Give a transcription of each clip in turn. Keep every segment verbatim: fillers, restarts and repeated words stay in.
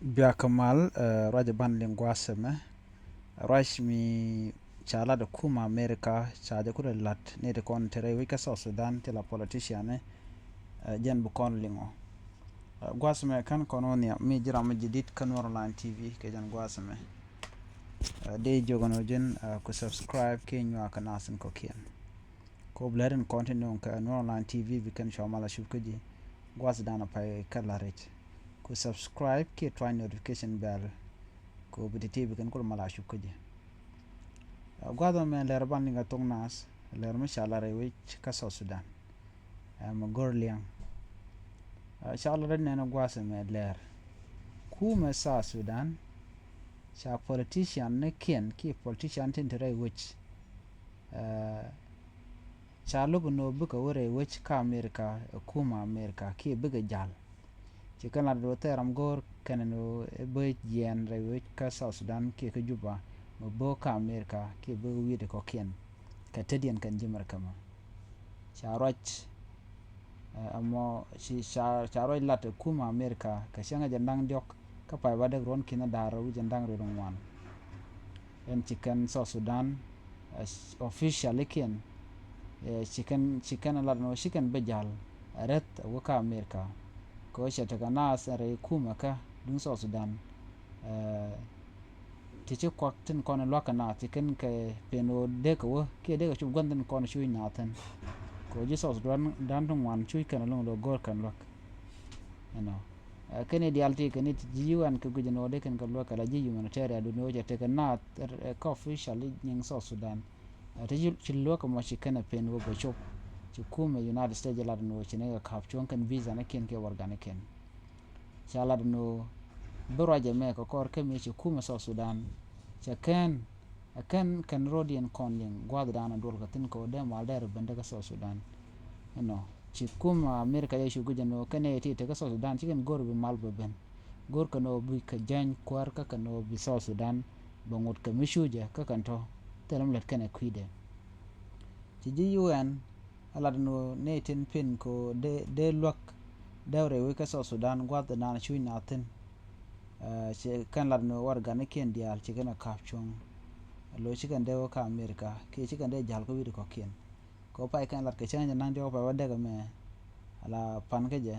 Biakä mal, eh, ruac ban liŋ gua̱a̱th ɛmɛ. Ruac mi ca lat ɛ kumɛ America, ca jɛ kulɛ lat ni ti kɔn te rɛy wec kä South Sudan, ti la politician ni, eh, jɛn bi kɔn liŋɔ. Eh, gua̱a̱th ɛmɛ kän kɔn wä nhiam mi ji̱ ram mi ji̱ dit kä Nuɔr Online T V kɛ jɛn gua̱a̱th ɛmɛ. Eh, dee jiök ɛn ɣöö ji̱n, eh, ku subscribe kiɛ nyuak kɛ nath in kɔ̱kiɛn. Kɛ ɣöö bi lät in kɔn ti nööŋ kɛ Nuɔr Online T V bi kɛn cua mal a cup kä ji̱ gua̱a̱th dan a pay kä la rɛc. Ku subscribe kiɛ tuany notification bell. Kɛ ɣöö bi ti ti bi kɛn kul mal a cup kä ji̱. Ɛ, gua̱a̱th ɛmɛ lɛr ban liŋ a thok nath, lɛr mi ca lat rɛy wec kä South Sudan. Ɛ, mɛ go̱r liɛŋ. Ɛ, ca lat rɛy nɛn gua̱a̱th ɛmɛ lɛr. Kumɛ South Sudan, ca politician ni kiɛn kiɛ politician tin te rɛy wec. Ɛ, ca lo̱k ni ɣöö bikɛ wä rɛy wec kä America, ɛ kumɛ America kiɛ bikɛ jal. Ci kɛn lat ni ɣöö thɛɛr ram go̱o̱r kɛn ni ɣöö ɛ bä jiɛɛn rɛy wec kä South Sudan kiɛ kä Juba, mɛ bä kä America kiɛ bä wi̱i̱dɛ kɔ̱kiɛn. Kɛ tetdiɛn kɛn ji̱ America mɛ. Ca ruac, ɛ, ɛmɔ ci ca, ca ruac lat ɛ kumɛ America kɛ cäŋ ɛ jɛn da̱ŋ diɔ̱k kä pay bädäk ruɔ̱n ki̱n da̱ŋ rɛw wi̱c jɛn da̱ŋ rɛw ŋuan. Ɛn ci kɛn South Sudan, ɛ, officially kiɛn, ɛ, ci kɛn, ci kɛn lat ni ɣöö ci kɛn bä jal, ɛ, rɛth ɛ wä kä America. Kɛ ɣöö cɛ tekɛ naath ɛn rɛy kumɛ kä duŋ South Sudan. Ɛ, ti ci kuak tin kɔn lua̱k kɛ naath ci kɛn kɛ pen ɣöö dee kɛ wä kiɛ dee kɛ cup gua̱n tin kɔn cuc naath thi̱n. Kɛ ɣöö ji̱ South Sudan dan ti ŋuan cuc kɛn lo̱ŋ lo̱ go̱o̱r kɛn luäk. Ɛnɔ. Ɛ, kɛn i̱ diaal ti kɛn i̱ ti ji̱ U N kɛ guic ɛn ɣöö dee kɛn kɛ luäk kɛ la ji̱ humanitarian duni ɣöö cɛ tekɛ naath, ɛ, kä official i̱ nyiŋ South Sudan. Ɛ, ti ci, ci luäk ɛmɔ ci kɛn ɛ pen ɣöö bɛ cop. Ci kumɛ United States jɛ lat ɛn ɣöö ci nɛ kɛ ka̱p cuɔ̱ŋ kɛn visa ni kiɛn kiɛ warɛga ni kiɛn. Ca lat ɛn ɣöö bi ruac ɛmɛ kɛ kɔr kä mi ci kumɛ South Sudan. Cɛ kɛn, ɛ kɛn, kɛn ro̱diɛn kɔn liŋ gua̱a̱th dan ɛ duɔl kɛ thi̱n kɛ ɣöö dee mal dee rɛ ben dee kä South Sudan. Ɛnɔ, ci kumɛ America jɛ cu guic ɛn ɣöö kɛn nɛy ti te kä South Sudan ci kɛn go̱r bi mal bɛ ben. Go̱r kɛn ɣöö bi kɛ jäny kuäär kä kɛn ɣöö bi South Sudan bɛ ŋot kɛ mi cucɛ kä kɛn tɔ̱. Thilɛ mi lät kɛn ɛ kui̱dɛ. Ci ji̱ U N a lat ni ɣöö nɛy tin pen kɛ ɣöö dee, dee luäk dee rɛy wec kä South Sudan gua̱th dan cuc naath thi̱n. Ɛ, ci kɛn lat ni ɣöö warɛga ni kiɛn diaal ci kɛn ɛ ka̱p cuɔ̱ŋ. Lo̱c ci kɛn dee wä kä America kiɛ ci kɛn dee jal kä wi̱i̱di kɔ̱kiɛn. Kɛ ɣöö pay kɛn lat kɛ cäŋ jɛ naŋ diɔ̱k pay wä dɛk ɛmɛ. Ala pan kä jɛ.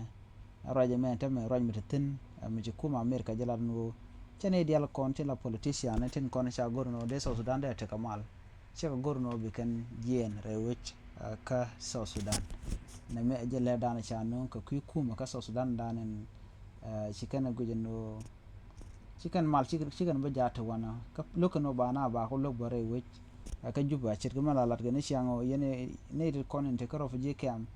Ɛ ruac ɛmɛ täämɛ ruac mi te thi̱n, ɛ mi ci kumɛ America jɛ lat ni ɣöö cɛ nɛy diaal kɔn tin la politician tin kɔn ca go̱r ni ɣöö dee South Sudan dee tekɛ mal. Cɛ kɛ go̱r ni ɣöö bi kɛn jiɛɛn rɛy wec, ɛ, kä South Sudan. Nɛmɛ ɛ jɛ lɛ dan ca nööŋ kɛ kui̱ kumɛ kä South Sudan dan ɛn, ɛ, ci kɛn ɛ guic ɛn ɣöö ci kɛn mal ci, ci kɛn bä jaat te wanɔ. Kä lo̱k kɛn ɣöö ba na ba kɛ lo̱k bä rɛy wec, ɛ, kä Juba ce̱tkɛ mi la lat kɛ ni ciaŋ ɣöö yɛn nɛy ti kɔn in te kä refugee camp.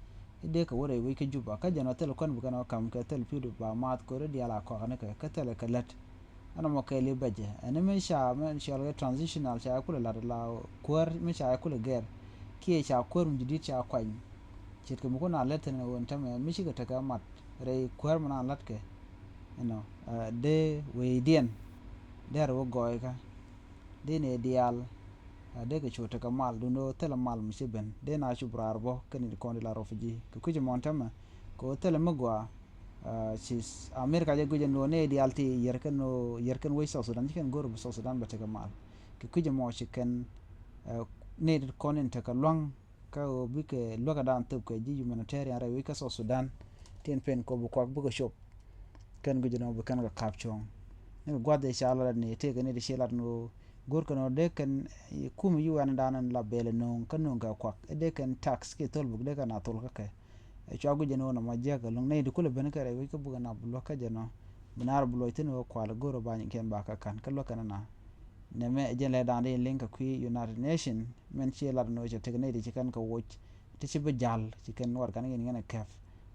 I̱ dee kɛ wä rɛy wec kä Juba. Kä jɛn ɔ thil kɔn bi kɛn ɔ ka̱m kɛ thil pi̱i̱du ba maath ko̱ri diaal a kɔakni kɛ, kä thilɛ kɛ lät. Ɛn ɛmɔ kɛɛli bɛcɛ. Ɛn ɛmɛ ca, mɛ cɔal kɛ transitional ca kulɛ lat la kuäär mi ca kulɛ gɛr. Kiɛ ca kuäär mi ji̱ di̱t ca kuany. Ce̱tkɛ mi kun a lät thi̱n ɣöö ɛn täämɛ mi cikɛ tekɛ mat rɛy kuäär mi na la̱tkɛ. Ɛnɔ, ɛ, dee wecdiɛn dee rɛ wä gɔɔykä. Dee nɛy diaal, ɛ, dee kɛ cu tekɛ mal duundɛ ɣöö thilɛ mal mi ci ben. Dee na cup raar bä kɛn i̱ kɔn di la refugee. Kɛ kui̱c ɛmɔ ɛn täämɛ kɛ ɣöö thilɛ mi gɔaa. Ɛ, ci America jɛ guic ɛn ɣöö nɛy diaal ti yɛr kɛn ɣöö yɛr kɛn wec South Sudan ci kɛn go̱r bi South Sudan bɛ tekɛ mal. Kɛ kui̱c ɛmɔ ci kɛn, ɛ, nɛy ti kɔn in tekɛ lua̱ŋ kä ɣöö bikɛ luäkädan thöp kɛ ji̱ humanitarian rɛy wec kä South Sudan. Tin pen kɔ bi kuak bikɛ cop. Kɛn guic ɛn ɣöö bi kɛn kɛ ka̱p cuɔ̱ŋ. Ni kɛ gua̱th ëë ca lat ni tëëkɛ ni ti ci lat ni ɣöö go̱r kɛn ɣöö dee kɛn, ɛ, kumɛ U N dan ɛn la bɛl ɛ nööŋ kä nööŋ kɛ kuak. Ɛ dee kɛn tax kiɛ thol buk dee kɛn a thol kä kɛ. Ɛ cua guic ɛn ɣöö nɔmɔ jiäk ɛlɔ̱ŋ nɛy ti kulɛ ben kɛ rɛy wec kä buk ɛn a bi luäk kä jɛ nɔ. Bi naar bi luɔc thi̱n ɣöö kual go̱r ɛ ba nyikiɛn ba kɛ ka̱n kä luäk kɛn ɛn a. Nɛmɛ ɛ jɛn lɛ da̱a̱n di liŋ kɛ kui̱ United Nation mɛn ci lat ni ɣöö cɛ tek nɛy ti ci kɛn kɛ woc. Ti ci bi jal ci kɛn warɛgani kɛn kɛn ɛ kɛp.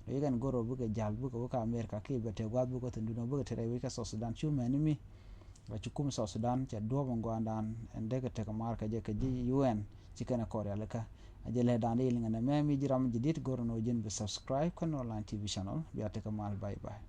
Lo̱c kɛn go̱r ɣöö bikɛ jal bikɛ wä kä America kiɛ bɛ te gua̱a̱th bikɛ thi̱n duundɛ bikɛ te rɛy wec kä South Sudan cu mɛni mi. Ɛ ci kumɛ South Sudan cɛ duɔ̱ɔ̱p in gɔaandan ɛn dee kɛ tek maar kɛ jɛ kɛ ji̱ U N ci kɛn ɛ kɔɔr yalikä. A jɛ lɛ da̱a̱n di liŋ ɛn ɛmɛ mi ji̱ ram ji̱ di̱t go̱r ɛn ɣöö ji̱n bi subscribe kä Nuɔr Online T V channel. Bia tekɛ mal, bye bye.